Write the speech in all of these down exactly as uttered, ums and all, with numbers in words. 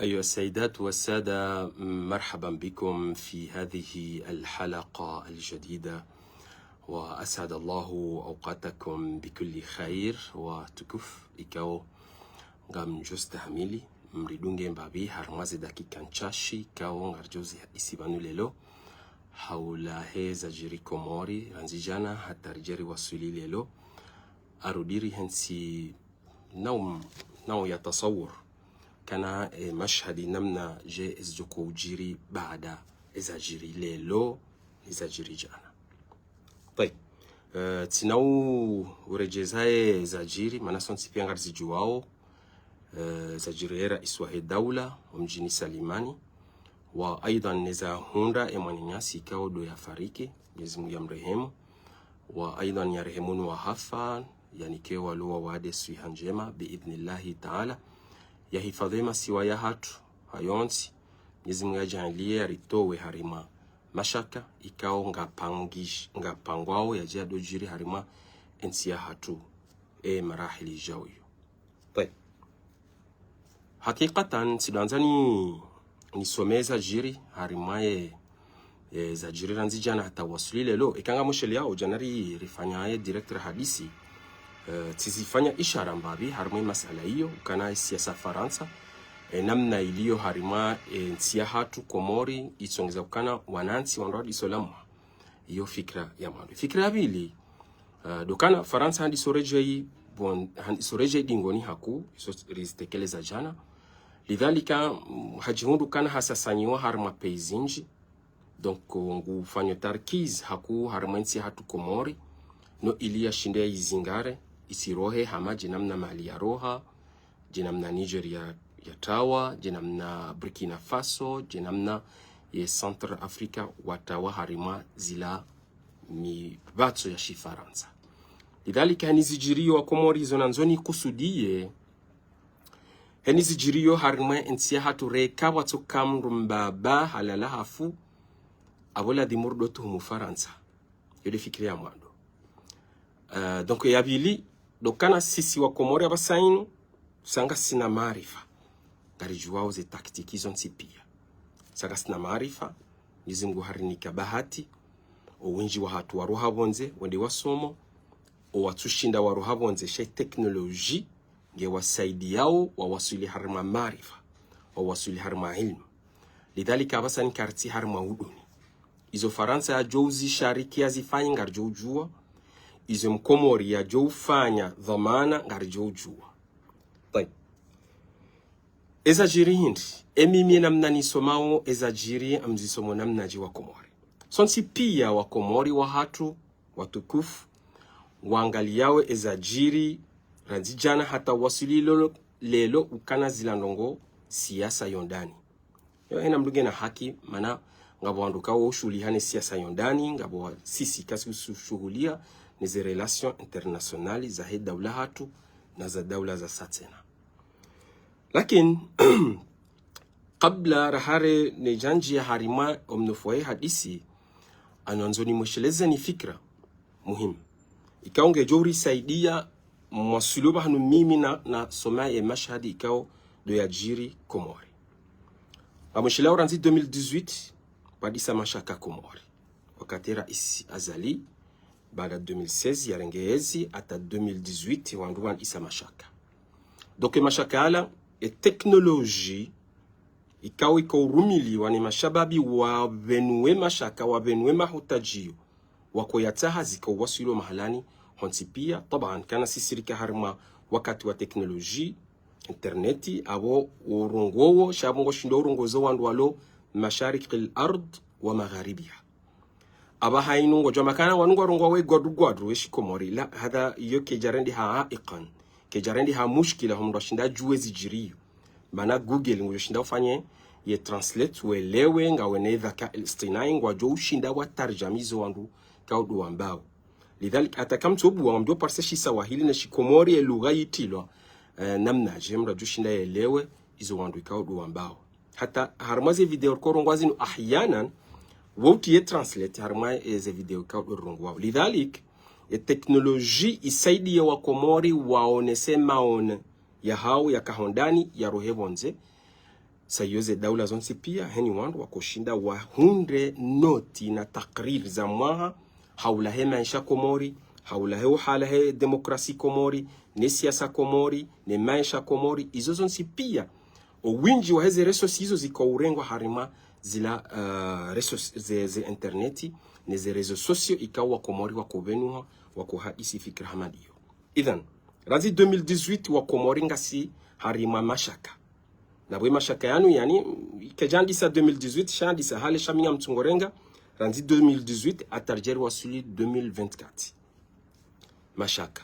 أيها السيدات والسادة، مرحبا بكم في هذه الحلقة الجديدة، وأسعد الله أوقاتكم بكل خير. Watukufu ikao ngamdjo stahamili mridunge mbapvi harimwa ze dakika ntsashi ikao ngaridjo zihadisi pvanu leo, haula he zadjiri Komori randzi djana hata ridje riwaswili leo. Arudi rihentsi nao, nao ya tasawur kana e mashhadi namna dje ezidjo udjiri baada ezadjiri leo, ezadjiri djana. Tayib. Eh, tsina u-, uredjeza ezadjiri, mana sontsi pia ngarizidjuwao, eh, zadjiri ye rais wahe daula, omdjini Salimani, wa aidhan neza hundra emwananyasi ikao ndo yafariki, Mwenyezi Mungu yamrehemu, wa aidhan yarehemu no wahafa, yanike walo wawade swiha ndjema, biidhnillahi taala, yahifadhwi masiwa yahatru, hayontsi, Mwenyezi Mungu yadjaanliye yaritowe harimwa mashaka, ikao ngapangish-, ngapangwao yadje yadodjiri harimwa entsi yahatru, e marahili djao iyo. Tayib. Hakikatan, tsidjwandza ni, nisome zadjiri harimwa ye, e, zadjiri randzi djana hata waswili leo. Eka ngamwishiliao djana ri-, rifanya ye direct rahadisi, e, tsizifanya ishara mbapvi harimwa ye masala iyo, ukana ye siasa Farantsa, e, namna iliyo harimwa, e, ntsi yahatru Komori, itsongeza ukana wanantsi wandru wadiso lamwa. Iyo fikira ya mwando. Fikira ya pvili, ah, ndo ukana Farantsa handiso redjei, bon, handiso redjei dingoni haku, izo rizitekeleza djana. Lidhalika, mm, hadjihundru ukana hasasanyiwa harimwa pays zindji. Donc, ngufanyo tarkiz haku harimwa entsi yahatru Komori, no ili yashinde yayizingare, isirohe hama dje namna Mali yaroha, dje namna Nigeria yatrawa, dje namna Burkina Faso, dje namna ye Centrafrique watrawa harimwa zila mipvatso ya shifarantsa. Lidhalika, heni zidjiriyo wa Komori zo nandzo nikusudiye, heni zidjiriyo harimwa entsi yahatru reka pvwatsoka mndru mbaba halala hafu, apvo ladhimu rudo tuhumu Farantsa. Iyo nde fikira ya mwando. Eh, donc, ya pvili, ndo ukana sisi wa Komori apvasa inu, sa ngasina maarifa. Ngaridjuwao ze tactique zontsi pia. Sa ngasina maarifa, Mwenyezi Mungu harinika bahati, owendji wahatru waroha pvondze, wende wasomo, owatsushinda waroha pvondze, she technologie, nge wasaidiyao, wawaswili harimwa maarifa, wawaswili harimwa ilmu. Lidhalika apvasa ni kartsi harimwa uduni. Izo Farantsa yadjo uzishariki yazifanyi ngaridjo udjuwa. Izo Mkomori yadjo ufanya dhwamana ngaridjo udjuwa. Tayib. Ezadjiri hindri, emimi namna nisomao ezadjiri amzisomo namna dje wa Komori. Sontsi pia wa Komori wahatru, watukufu, wangaliyao ezadjiri, randzi djana hata waswili leo, leo ukana zila ndrongoo siasa yo ndani. Yo, hena mndru ngena haki, mana ngapvo wandru kao ushuhuliha ne siasa yo ndani, ngapvo wa-, sisi kasi usu-, ushuhuliha ne ze relations internationales zahe daula hatru na za daula za sa tsena. Lakin, kabla rahare ne djandji ya harimwa omnofu wahe hadisi, anwandzo nimwesheleze ni fikira muhimu. Ikao ngedjo urisaidia mwaswili pvahanu mimi na, nasoma ye mashahadi ikao ndo yadjiri Komori. Ngamwishilao randzi deux mille dix-huit, pvwadisa mashaka Komori. Wakati rais Azali, baada deux mille seize, yarenge ezi, hata deux mille dix-huit, wandru wandisa mashaka. Donc, mashaka yala, e technologie, ikao iko urumiliwa ne mashababi wapvenuwe mashaka, wapvenuwe mahutadjio, wako yatsaha ziko waswili mahalani, hontsi pia, taban, kana sisi rika harimwa wakati wa technologie, internet, apvo urongowo, sha pvo ngoshindo urongozo wandru walo mashariki al-ard wa magharibiha. Apvaha inu ngodjo makana wanu ngwarongowa we gwadru gwadru we shikomori. La, hadha iyo kedjarendeha aiqan. Kedjarendeha mushkila ho mndru ashinda djuwe zidjiriyo. Mana Google ngudjo shinda ufanye ye translate, welewe, ngawe ne dhaka al-istinai, ngwadjo ushinda watarjami izo wandru kao ndo wambao. Lidhalik, hata kamtsobuwa, ngamdjo parisa shiswahili na shikomori ye lugha yitrilwa, eh, namna dje mndru adjo shinda yelewe izo wandru ikao ndo wambao. Hata harimwa ze video riko rongowa zinu ahyanan, wo utiye translate harimwa, eh, ze video ikao ndo rongowa. Lidhalik, ye technologie isaidiye wa Komori waonese maone yahao yaka ho ndani yarohe pvondze. Sa iyo ze daula zontsi pia, heni wandru wakoshinda wahundre noti na takriri za mwaha, haula he maesha Komori, haula he uhala he demokrasi Komori, ne siasa Komori, ne maesha Komori, izo zontsi pia. O windji wa heze réseaux izo zikaurengwa harimwa zila, eh, réseaux ze, ze interneti, ne ze réseaux sociaux ikao wa Komori wakovenuha, wakohadisi fikira hama ndiyo. Idhan, randzi deux mille dix-huit wa Komori ngasi harimwa mashaka. Na bwe mashaka yanu, yani, kejandisa deux mille dix-huit, shandisa hale shaminya mtsungorenga, randzi deux mille dix-huit, hata ridjeri waswili deux mille vingt-quatre. Mashaka.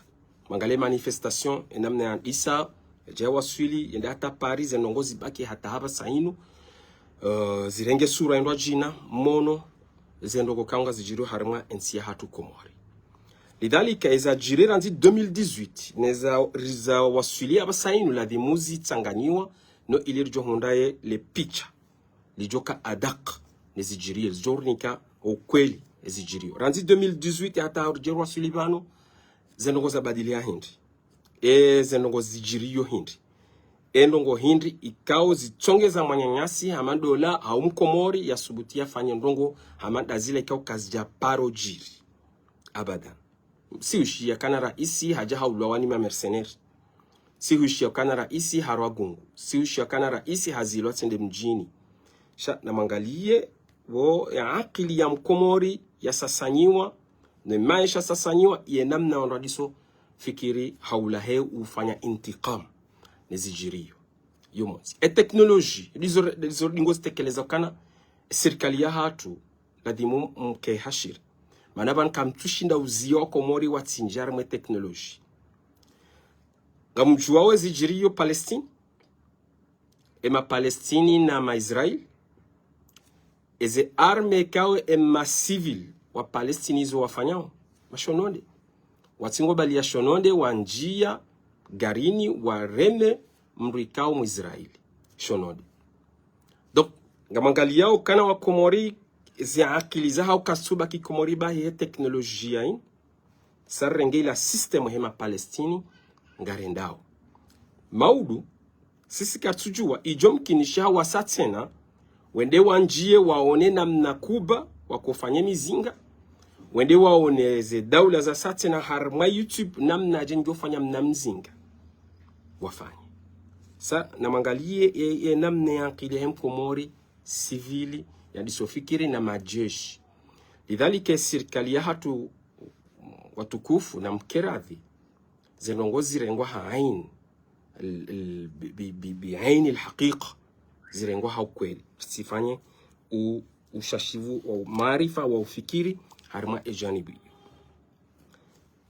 Mwangalie manifestation, enamna yandisa, yadja waswili, yende hata Paris, ze ndrongoo zibaki hata hapvasa inu, eh, zirenge sura yendwa djina, mono, ze ndrongoo kaunga zidjiri harimwa entsi yahatru Komori. Lidhalika, eza djiri randzi deux mille dix-huit, neza, riza waswili hapvasa inu, ladhimu zitsanganyiwa, no ili ridjo hundra ye le picha. Lidjoka adaq, ne zidjiriyo, zidjo rinika ukweli, ezidjiriyo. Randzi deux mille dix-huit, hata ridjeri waswili pvanu, ze ndrongoo zabadiliha hindri. E, ze ndrongoo zidjiriyo hindri. E ndrongoo hindri, ikao zitsongeza mwananyasi, hama ndola, hau mkomori, yasubuti yafanye ndrongoo, hama ndazila ikao kazidja paro djiri. Abadan. Si hushiya kana raisi hadja haulwa wani ma mercenaires. Si hushiya kana raisi harwa gungu. Si hushiya kana raisi hazilwa tsende mdjini. Sha namwangalie, wo ya akili ya mkomori yasasanyiwa, ne maesha yasasanyiwa, ye namna wandru wadiso fikiri haula he ufanya intiqam. Ne zidjiriyo. Yo montsi. E teknoloji, ndizo, ndizo ndrongoo zitekeleza kana, sirikali yahatru, ladhimu mke hashiri. Mana pvanu kamtsushinda uziya wa Komori watsindji harimwa e teknoloji. Ngamdjuwao ezidjiriyo Palestine, ema Palestine na ma Israel, eze arme kao ema civil wa Palestine izo wafanyao, mashononde. Watsingo bali ya shononde, wandjiya garini, wareme mdru ikao mu Israel. Shononde. Donc, ngamwangaliyao kana wa Komori, ze akili zahao kazitsuba ki Komori bahi he teknolojia ini, sa rirenge ila système hema Palestine, ngarendao. Maudu, sisi katsudjuwa, idjo mkinisha wasa tsena, wende wandjiye waone namna Kuba wakofanya mizinga, wende waone ze daula zasa tsena harimwa YouTube namna dje ngofanya mna mzinga. Wafanye. Sa, namwangaliye, e, e, namna ya akili he mkomori, sivili, yandiso fikiri na majeshi. Lidhalika sirikali yahatru watukufu na mkeradhi, ze ndrongoo zirengwa ha ain, al-, al-, bi, bi, bi, bi ain al-haqiqa, zirengwa ha ukweli. Sifanye u, ushashivu wa maarifa wa ufikiri, harimwa e janibu iyo.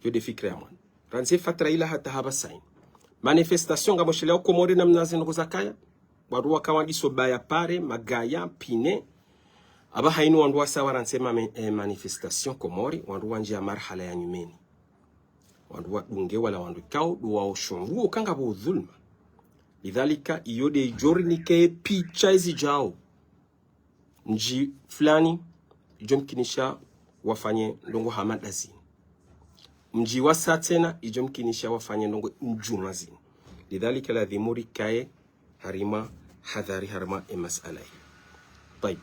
Yo nde fikira ya mwana. Randzi fatra ila hata hapvasa ini. Manifestation ngamwishiliya o Komori namna ze ndrongoo zakaya. Wandru waka wandiso baya pare, magaya, pine. Apvaha inu wandru wasa warantsi ma, eh, manifestation Komori, wandru wandjiya marhala ya nyumeni. Wandru wadunge wala wandru ikao, ndo wao shongu, uka ngapvo dhulma. Lidhalika, iyo nde idjo rinike picha ezidjao. Mdji fulani, idjo mkinisha wafanye ndrongoo hama ndazini. Mdji wasa tsena, idjo mkinisha wafanye ndrongoo ndjema zini. Lidhalika ladhimu rikaye harimwa hadhari harimwa e masala yi. Tayib.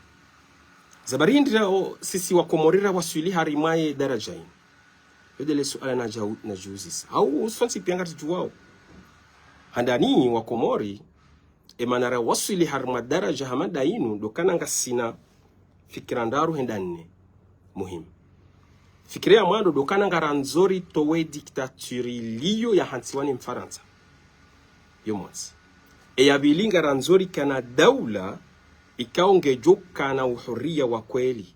Za bari hindri rao sisi wa Komori rawaswili harimwa ye daraja yinu. Yo nde le suala nadjau-, nadjiuzisa. Hau sontsi pia ngaridjuwao. Handani wa Komori, e mana rawaswili harimwa daraja hama ndayinu, ndo kana ngasina fikira ndraru henda nne muhimu. Fikira ya mwando ndo kana ngarandzo ritowe diktaturi iliyo yahantsiwa ni Mfarantsa. Yo montsi. E ya pvili ngarandzo rikana daula ikao ngedjo kana uhuriya wa kweli.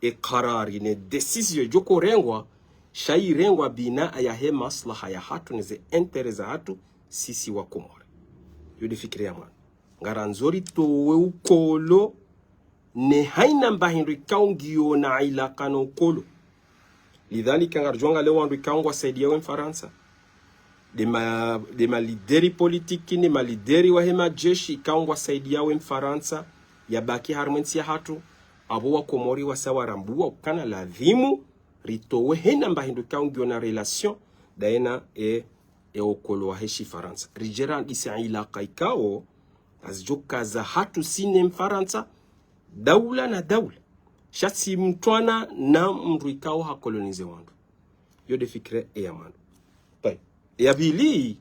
E karari ne décision idjo korengwa, sha irengwa bina yahe maslaha yahatru ne ze intérêt zahatru sisi wa Komori. Yo nde fikira ya mwando. Ngarandzo ritowe ukolo ne haina mba hindru ikao ngiyo na ilaka no ukolo. Lidhalika ngaridjuwa ngale wandru ikao ngwasaidiyawo e Mfarantsa. Nde ma, nde ma leader politique, nde ma leader wahe majeshi ikao ngwasaidiyawo e Mfarantsa, yabaki harimwa e ntsi yahatru, apvo wa Komori wasa warambuwa ukana ladhimu, ritowe haina mba hindru ikao ngiyo na relation, ndayena e, e ukolo wahe shifarantsa. Ridje randise ilaka ikao, Ngazidjo ka zahatru si ne Mfarantsa, daula na daula. Sha tsi mtrwana na mndru ikao ha coloniser wandru. Yo nde fikira eya mwando. Tayib. Eya pvili,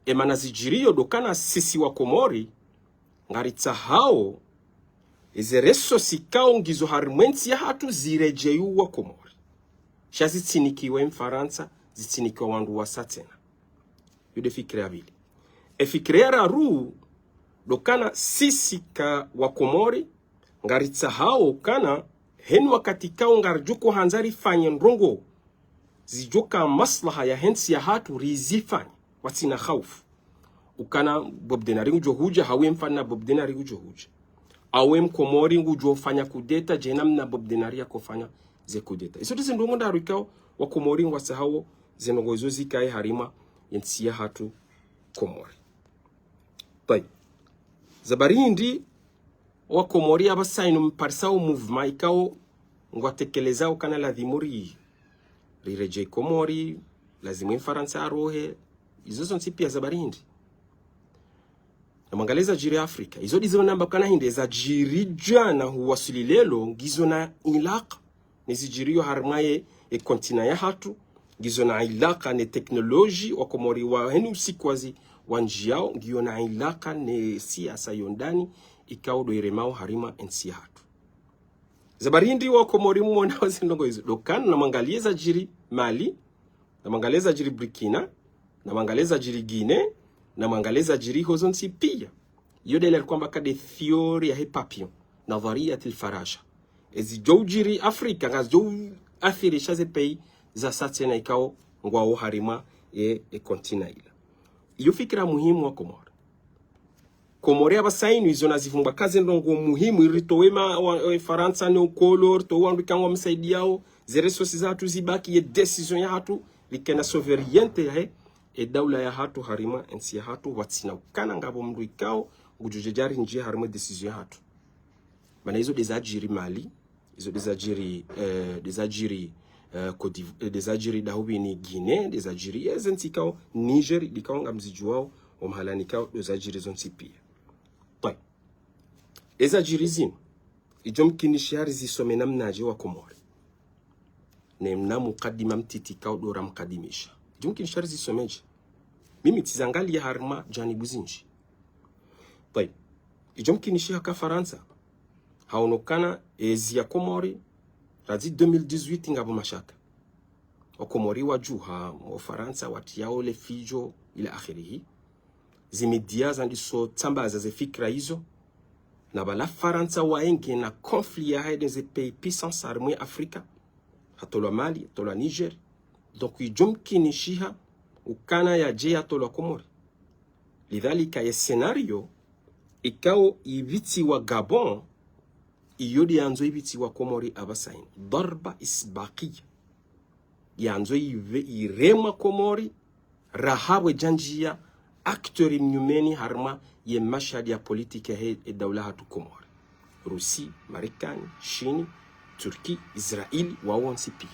emana zidjiriyo ndo ukana sisi wa Komori, ngaritsahao, eze ressources ikao ngizo harimwa entsi yahatru ziredjei wa Komori. Sha zitsinikiwe Mfarantsa, zitsinikiwe wandru wasaya tsena. Yo nde fikira ya pvili. Efikira ya raru, ndo ukana sisi ka wa Komori, ngaritsahao ukana, heni wakati ikao ngaridjo handza rifanye ndrongoo zidjo ka maslaha ya hentsi yahatru rizifanye, watsina haufu. Ukana Bob Denard ngudjo hudja, hawu ye mfano na Bob Denard ngudjo hudja. Hawu ye Mkomori ngudjo fanya kudeta, dje namna Bob Denard yakofanya ze kudeta. Izo nde zindrongoo ndraru ikao wa Komori ngwatsahao zindrongoo izo zikaye harimwa yentsi yahatru Komori. Tayib. Za habari hindri, wa Komori apvasa inu mparisao mouvement ikao ngwatekelezao ukana lazimu ri, riredjei Komori, lazimu Mfarantsa arohe, izo zontsi pia za habari hindri. Namwangalie zadjiri Afrika. Izo ndizo namba ukana hindri zadjiri djana huwaswili leo, ngizo na ilaka ne zidjiriyo harimwa ye, ye continent yahatru, ngizo na ilaka ne teknoloji, wa Komori wa heni usiku wazi wandjiyao, ngiyo na ilaka ne siasa yo ndani, ikao ndo iremao harimwa entsi yahatru. Za habari hindri wa Komori mwonao zindrongoo izo. Ndo ukana namwangalie zadjiri Mali, namwangalie zadjiri Burkina, namwangalie zadjiri Guinée, namwangalie zadjiri ho zontsi pia. Yo nde ile rikwamba ka nde théorie yahe papillon, nadhariyatil farasha. Ezidjo udjiri Afrika, ngazidjo athirisha ze pays zasaya tsena ikao ngwao harimwa ye, ye continent ila. Iyo fikira muhimu wa Komori. Komori apvasa inu izo nazivumbwa ka ze ndrongoo muhimu, ili ritowe ma, wa, wa Farantsa ne ukolo, ritowe wandru ikao ngwamsaidiyao, ze ressources zahatru zibaki, ye décision yahatru, rike na souveraineté yahe, e daula yahatru harimwa entsi yahatru, watsina ukana ngapvo mndru ikao ngudjo dja ri ndjie harimwa e décision yahatru. Mana izo nde zadjiri Mali, izo nde zadjiri, eh, nde zadjiri, eh, Côte d'Iv-, eh, nde zadjiri dahupvini Guinée, nde zadjiri, eh, ze ntsi ikao Niger, ndikao ngamzidjuwao, o mahalani ikao, ndo zadjiri zontsi pia. Tayib. Ezadjiri zinu, idjo mkinishiha rizisome namnadje wa Komori. Ne mna mukadima mtiti ikao ndo ramkadimisha. Idjo mkinishiha rizisome dje. Mimi tsizangalia harimwa janibu zindji. Tayib. Idjo mkinishiha ka Farantsa haono ukana ezi ya Komori, randzi deux mille dix-huit ngapvo mashaka. Wa Komori wadjuha, wa Farantsa watriyao le fidjo, ila akhirihi. Ze média zandiso tsambaza ze fikira izo. Na pvala Farantsa waenge na conflit yahahe ne ze pays puissance harimwa Afrika. Hatolwa Mali, hatolwa Niger. Donc, idjo mkinishiha ukana yadje yatolwa Komori. Lidhalika ye scénario ikao ipvitsiwa Gabon, iyo nde yandzo ipvitsiwa Komori apvasa inu. Darba isbaqiya. Yandzo ipve-, iremwa Komori, raha pvwe djandjia acteur mnyumeni harimwa ye mashahadi ya politique yahe e daula yahatru Komori. Rusi, Marekani, Shini, Turki, Israeli, wao wontsi pia.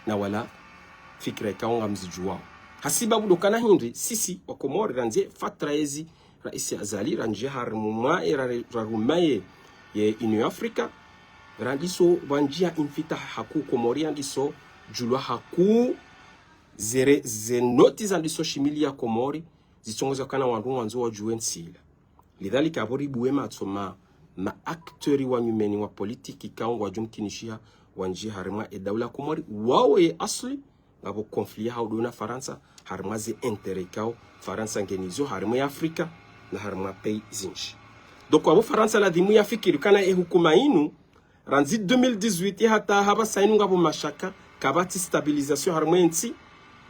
Na wala fikira ikao ngamzidjuwao. Hasibabu ndo ukana hindri, sisi wa Komori randzi e fatra yezi, Raisi Azali, randjia harimwa e ra-, rarumaye ye Union Africa, randiso pvwandjia infitah hakuu Komori, randiso djulwa hakuu zere, ze noti zandiso shimiliya Komori, zitsongoza ukana wandru ngwandzo wadjuwe ntsi ila. Lidhalika apvo ribuwe matso ma, ma acteur wa nyumeni wa politique ikao ngwadjo mkinishiha wandjie harimwa e daula Komori, wao ye asli, ngapvo conflit yahawo ndo na Farantsa, harimwa ze intérêt ikao Farantsa ngenazo, harimwa ya Afrika, na harimwa pays zindji. Donc, apvo Farantsa ladhimu yafikiri ukana e hukuma inu, randzi deux mille dix-huit hata hapvasa inu ngapvo mashaka, kapvatsi stabilisation harimwa entsi.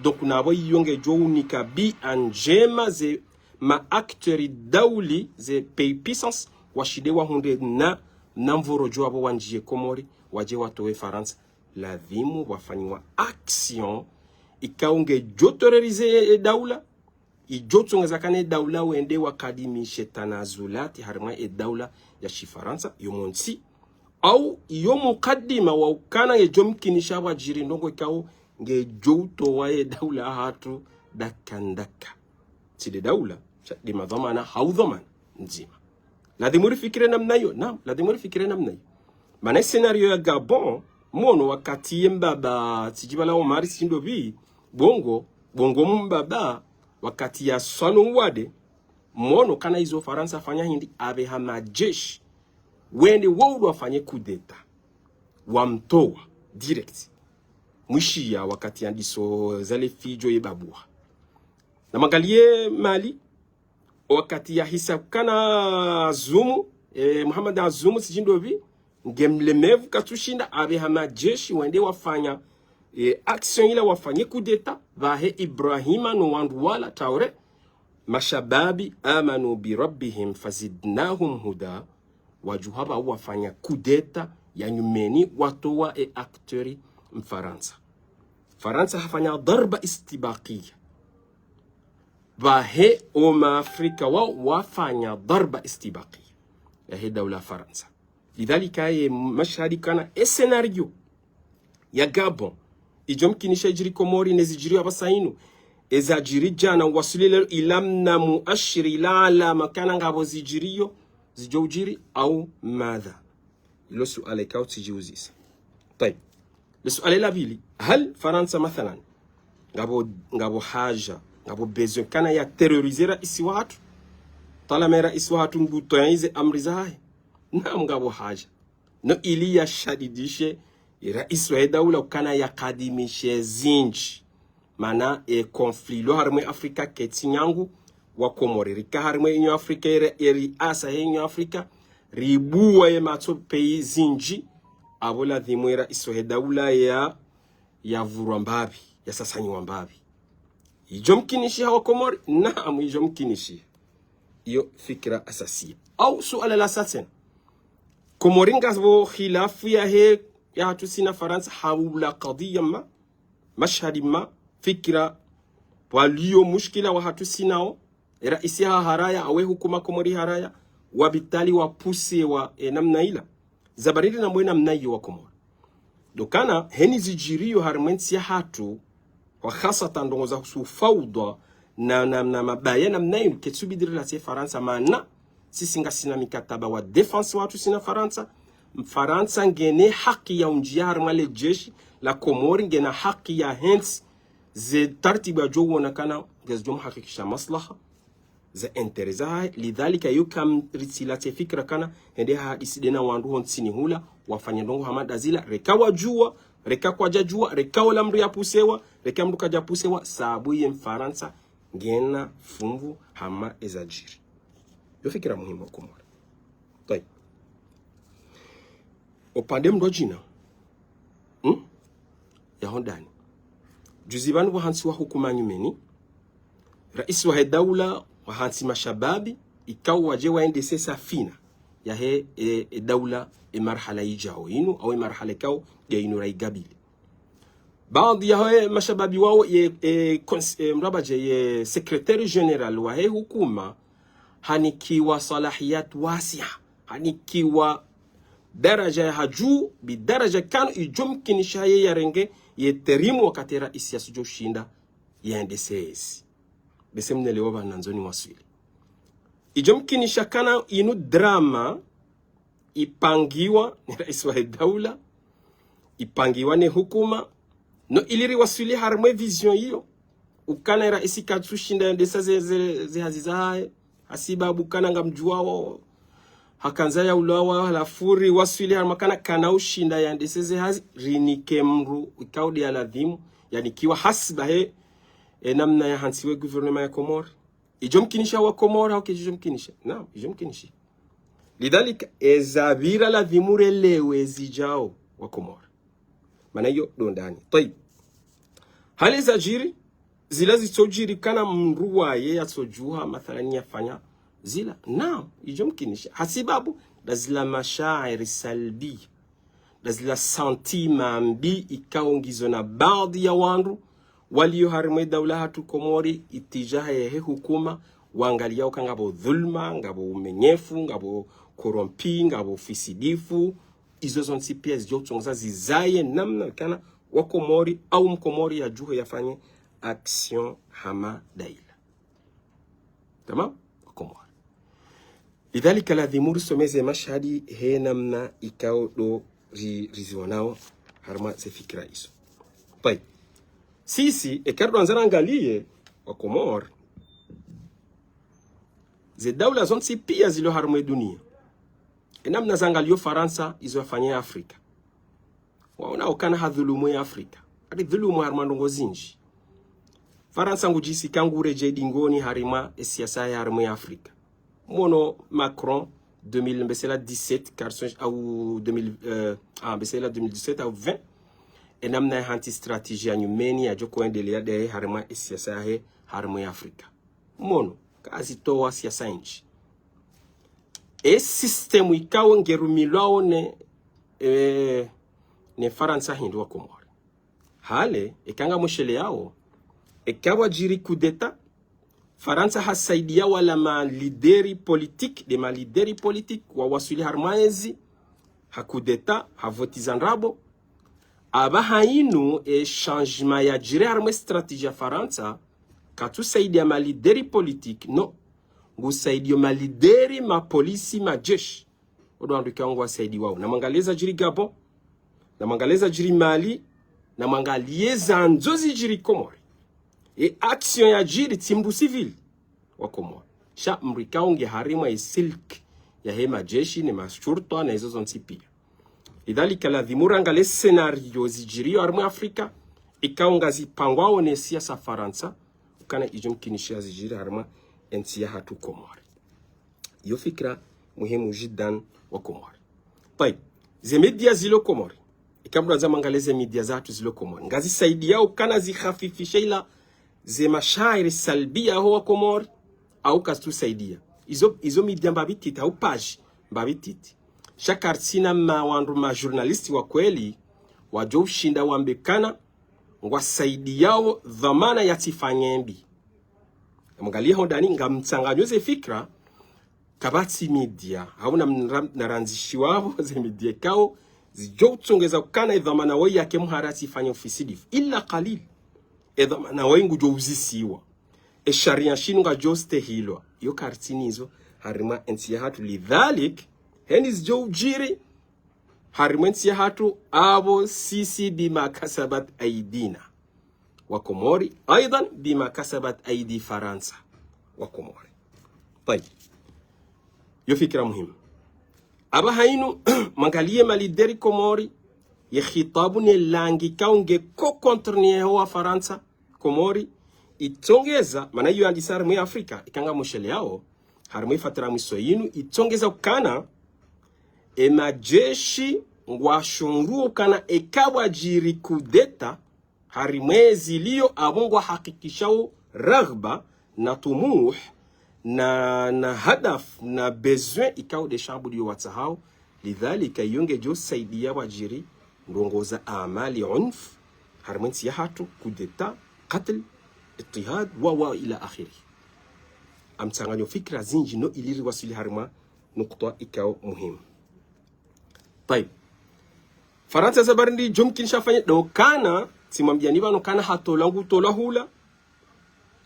Donc, na apvo iyo ngedjo unika bia ndjema ze ma acteurs dauli, ze pays puissance, washinde wahundre na, na mvoro djo apvo wandjie Komori, wadje watowe Farantsa. Ladhimu pvwafanyiwa action ikao ngedjo terroriser e, e daula, idjo tsongeza ukana e daula wende wakadimishe tanazulati harimwa e daula ya shifarantsa, yo montsi, au iyo mukadima wa ukana ngedjo mkinisha pvwadjiri ndrongoo ikao ngedjo utowa e daula yahatru ndaka ndaka. Tsi nde daula, sha nde madhwamana, hau dhwamana. ndzima. Ladhimu rifikire namna iyo, naam, ladhimu rifikire namna iyo. Mana scénario ya Gabon, mwono wakati ye mbaba, tsidjibala Omari, tsidjindopvi, Bongo, Bongo mbaba, wakati ya swano uwade, mwono kana izo Farantsa hafanya hindri, apveha madjeshi, wende waudu wafanye coup d'État. Wamtowa, direct. Mwishiya wakati yandiso zale fidjo ye babuha. Namangaliye Mali, wakati yahisa kana Azumu, eh, Mohamed Azumu, tsidjindopvi, nge mlemevu katsushinda, apveha madjeshi wende wafanya, eh, action ila wafanye coup d'État, pvahe Ibrahima no wandru wala Traoré, mashababi amanu bi rabbihim fazidnahum huda, wadjuha pvao wafanya coup d'État ya nyumeni watowa e acteur Mfarantsa. Farantsa hafanya darba istibaqiya. Pvahe o Maafrika wao wafanya darba istibaqiya yahe daula Farantsa. Lidhalika ye mashahidi kana e scénario ya Gabon, idjo mkinisha idjiri Komori ne zidjiri apvasa inu, ezadjiri djana wasuli leo, ila mna muashiri, ila alama kana ngapvo zidjiriyo, zidjo udjiri au madha. Ilo suala ikao tsidjiuzisa. Tayib. Le suala la pvili, hal Farantsa mathalan, ngapvo, ngapvo haja, ngapvo besoin kana ya terroriser raisi wahatru, talama raisi wahatru ngutoya ize amri zahahe? Naam, ngapvo haja. No ili yashadidishe, raisi wahe daula ukana yakadimishe zindji. Mana e conflit lo harimwe Afrika ketsi nyangu, wa Komori rika harimwe Union Afrika, ere, eri asa he Union Afrika, ribuwa ye matso pays zindji, apvo ladhimu e raisi wahe daula ya, yavurwa mbapvi, yasasanyiwa mbapvi. Idjo mkinishiha wa Komori? Naam, idjo mkinishiha. Iyo fikira asasiya. Au suala la sa tsena. Komori ngapvo khilafu yahe, yahatru sina Farantsa, haula kadhiya ma, mashahidi ma, fikira, pvwaliyo mushkila wahatru sinao, e raisi ha haraya, awe hukuma Komori haraya, wabitali wapusewa, e, namna ila. Zabariri na mwe namna iyo wa Komori. Ndo ukana, heni zidjiriyo harimwe ntsi yahatru, wa khasatan ndrongo za husu faudha na, na, na mabaya namna inu, ketsubidi rilatse Farantsa, mana sisi ngasina mikataba wa défense wahatru sina Farantsa. Farantsa ngena haki ya undjiya harimwa le jeshi la Komori, ngena haki ya hentsi ze tartibu yadjo wona kana ngezidjo muhakikisha maslaha za intérêt zahahe. Lidhalika, yo kam ritsilatse fikira kana hende hadisi dena wandru ho ntsini hula wafanya ndrongo hama ndazila, reka wadjuwa, reka kwadjadjuwa, reka ola mndru yapusewa, reka mndru kadjapusewa, sabu ye Mfarantsa ngena fumvu hama ezadjiri. Yo fikira muhimu wa Komori. Tayib. Upande mndru djina, hmm? Ya hondani. Juzi pvanu pvwahantsi wa hukuma nyumeni, raisi wahe daula wahantsi mashababi, ikao wadje waendese safina yahe, e, e daula, e marhala idjao inu, au e marhala ikao de inu raigabili. Baadhi yahe mashababi wao ye, e, cons-, e, mrabadje ye secrétaire général wahe hukuma hanikiwa salahiyat wasi'a, hanikiwa daraja ya hadju, bi daraja kanu idjo mkinisha ye yarenge ye terimu wakati raisi yasudjo shinda yaendese ezi. Bese mnelewa pvanu nandzo niwaswili. Idjo mkinisha kana inu drama ipangiwa ne raisi wahe daula, ipangiwa ne hukuma, no ili riwaswili harimwe vision iyo. Ukana raisi katsushinda yendesa ze, ze, ze hazi zahahe, hasibabu kana ngamdjuwao, hakandza yaulawa, halafu riwaswili harimwa kana kana ushinda yendese ze hazi, rinike mndru ikao de ya ladhimu yanikiwa hasibabu he, e namna yahantsiwa e gouvernement ya Komori. Idjo mkinisha wa Komori, hau kedjidjo mkinisha? Naam, idjo mkinisha. Lidhalika, ezapvira ladhimu relewe zidjao wa Komori. Mana iyo ndo ndani. Tayib. Hali zadjiri, zila zitsodjiri kana mndru waye yatsodjuha, mathalan yafanya zila. Naam, idjo mkinisha. Hasibabu, nda zila mashairi salbi. Nda zila sentiment mbi ikao ngizo na baadhi ya wandru walio harimwe daula hatru Komori, itijaha yehe hukuma, wangalia uka ngapvo dhulma, ngapvo umenyefu, ngapvo corrompu, ngapvo ufisidifu. Izo zontsi pia zidjo utsongoza zizaye namna kana wa Komori au Mkomori yadjuhe yafanye action hama daila. Tamam? Wa Komori. Lidhalika, ladhimu risomeze mashahidi he namna ikao ndo ri-, rizionao harumwa ze fikira izo. Tayib. Sisi, eka ridjo andza rangaliye wa Komori, ze daula zontsi pia zilo harumwa dunia, e namna zangalio Farantsa izo yafanya Afrika. Waona ukana hadhulumu ya Afrika. Alidhulumu harumwa ndrongoo zinji. Farantsa ngudjisika nguredjei dingoni harumwa e siasa ya harumwa ya Afrika. Mono Macron, deux mille, mbesela dix-sept, garçon, au deux mille, euh, ah, mbesela deux mille dix-sept au vingt. E namna ya hantsi stratégie ya nyumeni yadjo hwendelea de harumwa e siasa yahe harumwa ya Afrika. Mono, kazitowa siasa inji. E système ikao ngerumilwao ne, eh, ne Farantsa hindri wa Komori. Hale, eka ngamsheleyao, eka pvwadjiri coup d'État, Farantsa hasaidia wala ma leaders politiques, de ma leaders politiques, wawaswili harumwa ezi, ha coup d'État, ha voti za ndrabo. Apvaha inu e changement yadjiri harumwa e stratégie ya Farantsa, katsusaidia ma leaders politiques, non. Ngusaidio ma leaders, ma polisi, majeshi. Ondo wandru ikao ngwasaidiwao. Namwangaliye zadjiri Gabon. Namwangaliye zadjiri Mali. Namwangaliye zandzo zidjiri Komori. E action yadjiri tsi mndru civil wa Komori. Sha mndru ikao nge harumwa e silk yahe majeshi ne mashurtwa na izo zontsi pia. Lidhalika, ladhimu rangaliye scénario zidjirio harumwa Afrika, ikao ngazipangwao ne siasa Farantsa, ukana idjo mkinisha zidjiri harumwa entsi yahatru Komori. Iyo fikira muhimu jiddan wa Komori. Tayib, ze média zilo Komori. Eka mndru andza mwangaliye ze média zahatru zilo Komori, ngazisaidiao ukana zikhafifishe ila ze mashahiri salbia ho wa Komori, au kazitsusaidia. Izo, izo média mbapvi ntiti, au page mbapvi ntiti. Sha karitsina ma wandru ma journalistes wa kweli, wadjo ushinda wambe ukana ngwasaidiao dhwamana yatsifanye mbi. Namwangaliye hondani ngamtsanganyo ze fikira, kapvatsi média, hau na mra-, na randzishiwapvo ze média ikao zidjo utsongeza ukana e dhwamana woyi yake mhara yatsifanye ufisidifu. Illa qalil. E dhwamana woyi ngudjo uzisiwa. E sharia shinu ngadjo stehilwa. Iyo karitsina izo harumwa entsi yahatru, lidhalik, heni zidjo udjiri harumwa entsi yahatru, apvo sisi bima kasabat aidina wa Komori, aidan bima kasabat aidi Farantsa wa Komori. Tayib. Iyo fikira muhimu. Apvaha inu, mwangaliye ma leaders Komori, ye khitabu ne langue ikao nge ko contre ne ho wa Farantsa, Komori, itsongeza, mana iyo yandisa harumwa Afrika, eka ngamsheleyao, harumwa e fatara mwiso inu, itsongeza ukana, e majeshi ngwashunguo ukana eka pvwadjiri coup d'État, harumwa ezilio apvo ngwahakikishao raghba na tumuh na, na hadaf na besoin ikao nde shambuliyo watsahao. Lidhalika, iyo ngedjo saidia pvwadjiri ndrongoo za amali unf, harumwa entsi yahatru, coup d'État, qatl, ittihad, wa, wa ila akhiri. Ngamtsanganyo fikira zinji no ili riwaswili harumwa nukta ikao muhimu. Tayib. Farantsa sababu ndidjo mkinisha afanye ndo ukana, tsimwambiyani pvanu ukana hatolwa ngutolwa hula.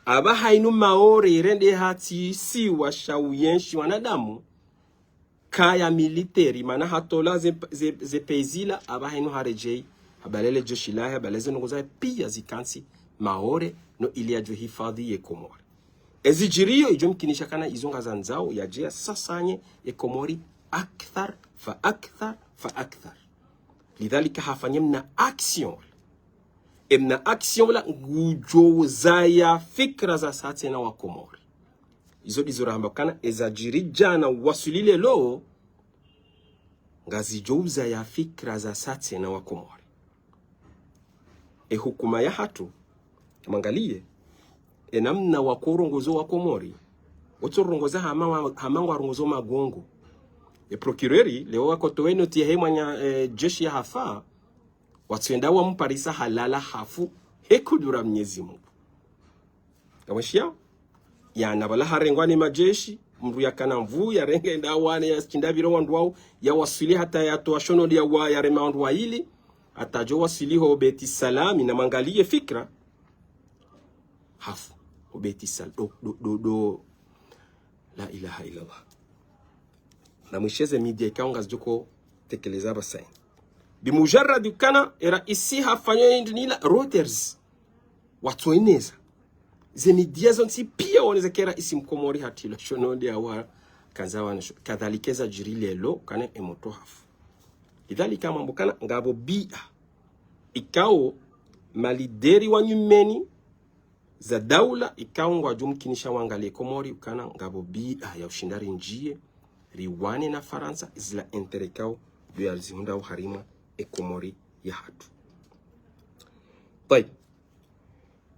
Apvaha inu Maore irendeha tsi isiwa sha uyenshi wanadamu, kaya militaire, mana hatolwa ze, ze, ze pays zila, apvaha inu haredjei, habalele jeshi lahe, habalele ze ndrongoo zahe, pia zikantsi Maore, no ili yadjo hifadhwi ye Komori. Ezidjirio idjo mkinisha ukana izo ngazandzao yadje yasasanye e Komori akthar fa akthar fa akthar. Lidhalika hafanye mna action. E mna action la ngudjo uzaya fikira za satsena wa Komori. Izo ndizo rahamba ukana ezadjiri djana waswili leo ngazidjo uzaya fikira za satsena wa Komori. E hukuma yahatru, mwangaliye, e namna wako urongozo wa Komori, wotso rongoza hama wa, hama ngwarongozo magongo. E procureur, leo wakotowe noti yahe mwana, e, jeshi yahafa, watsuenda wamparisa halala hafu, he kudura Mnyezi Mungu. Ngamwishiyao? Yana pvala harengwa ne majeshi, mndru yakana nvuu, yarenge enda wane, yashinda pvira wandru wao, yawaswili hata yatowa shono ndi yawa, yarema wandru waili, hata djo waswili ho Beit Salam, namwangaliye fikira. Hafu, ho Beit Sal-, do, do, do, do. La ilaha illallah. Na mwishe ze média ikao ngazidjo tekeleza apvasa. Bimujarrad ukana, e raisi hafanya hindru nila Reuters. Watsoeneza. Ze média zontsi pia waoneza ke raisi mkomori hatilwa shononde awa kanza wana sho. Kadhalika zadjiri leo, kana e moto hafu. Lidhalika mambo kana ngapvo bia. Ikao, malideri wa nyumeni, za daula, ikao ngwadjo mkinisha wangaliye Komori, ukana ngapvo bia ya ushinda rindjiye, riwane na Farantsa, zila intérêt ikao, ndo yazihundra oharumwa e Komori yahatru. Tayib.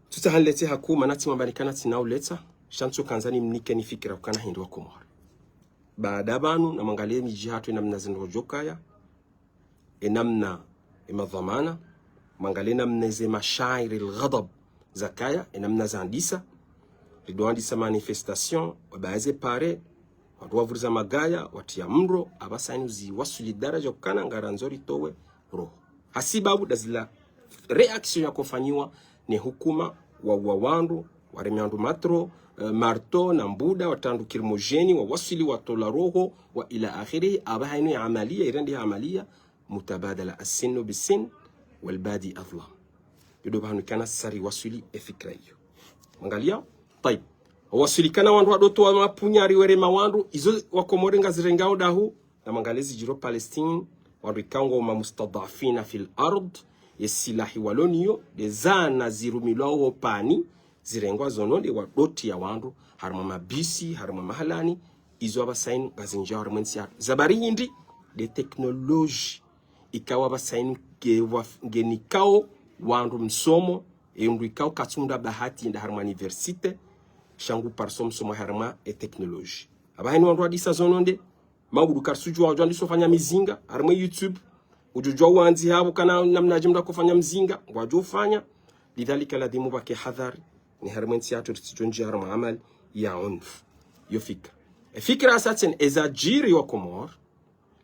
Tsutsaha niletse hakuu, mana tsi mwambani kana tsina uletsa, sha ntsokandza nimnikeni fikira ukana hindri wa Komori. Baada pvanu, namwangaliye midji yahatru enamna zindru zidjokaya, enamna emadhwamana, mwangaliye namna ze mashair al-ghadab zakaya, enamna zandisa, ridowandisa manifestation, wabayaze pare, wandru wavuriza magaya, watriya mndro, apvasa inu ziwaswili daraja ukana ngarandzo ritowe roho. Hasibabu nda zila réaction yakofanyiwa ne hukuma, wauwa wandru, waremea wandru matro, eh, marto, na mbuda, watriya wandru lacrymogène, wawaswili watowa roho, wa ila akhirih, apvaha inu ya amaliya, irendi ya amaliya, mutabadala as-sinn bis-sinn, wal-badi adhlam. Yondo pvahanu kana sari waswili e fikira iyo. Mwangaliya? Tayib. Waswili kana wandru wadotowa mapunyari wareme wandru, izo wa Komori ngazirengao dahu, namwangaliye zidjiri Palestine, wandru ikao ngwao ma mustad'afina fil ard, ye silahi walo nayo, nde zana zirumilwao opvani, zirengwa zono nde wadotriya wandru, harumwa mabisi, harumwa mahalani, izo apvasa inu ngazindjiao harumwa entsi yahatru. Za bari hindri, nde technologie, ikao apvasa inu nge wa-, ngenikao wandru msomo, e mndru ikao katsunda bahati yende harumwa université, sha ngu parisa msomo harumwa e technologie. Apvaha inu wandru wadisa zono nde, mabudu karisudjuwa wadjo andisa ufanya mizinga, harumwa YouTube, udjudjuwa wandzi hapvo kana namnadje mndru akofanya mzinga, ngwadjo ufanya, lidhalika ladhimu pvwake hadhari, ni harumwa entsi yahatru ritsidjondjiya harumwa amali ya unf. Yo fikira. E fikira asatsen ezadjiri wa Komori,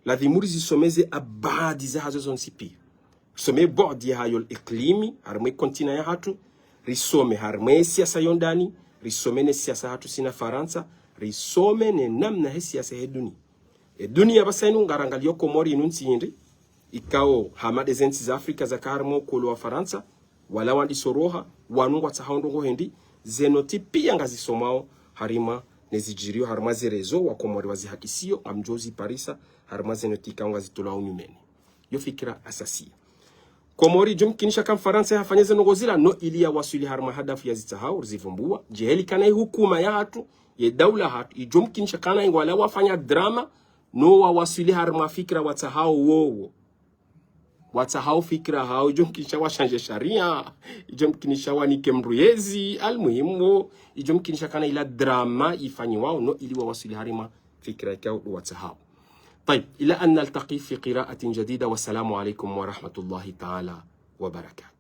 ladhimu rizisome ze abadi zahazo zontsi pia. Risome bu'di yahayo al-iklimi, harumwa e continent yahatru, risome harumwa e siasa yo ndani, risome ne siasa yahatru sina Farantsa, risome ne namna he siasa he duniya. E duniya apvasa inu ngarangaliyo Komori inu ntsi hindri, ikao hama nde ze ntsi za Afrika zaka harumwa ukolo wa Farantsa, wala wandisa oroha, wanu ngwatsahao ndrongoo hindri, zeno ntsi pia ngazisomao, harumwa ne zidjiriyo, harumwa ze réseaux, wa Komori wazihadisiyo, ngamdjo ziparisa, harumwa zeno ntsi ikao ngazitolwao nyumeni. Yo fikira asasiya. Komori idjo mkinisha ka Mfarantsa yafanye ze ndrongoo zila, no ili yawaswili harumwa hadafu yazitsahao, rizivumbuwa, djeheli kana i hukuma yahatru, ye daula yahatru, idjo mkinisha kana i wala wafanya drama, no wawaswili harumwa fikira watsahao wowo. Watsahao fikira hao, idjo mkinisha washanje sharia, idjo mkinisha wanike mndru yezi, almuhimu, idjo mkinisha kana ila drama ifanyiwao, no ili wawaswili harumwa fikira ikao ndo watsahao. طيب، إلى أن نلتقي في قراءة جديدة، والسلام عليكم ورحمة الله تعالى وبركاته.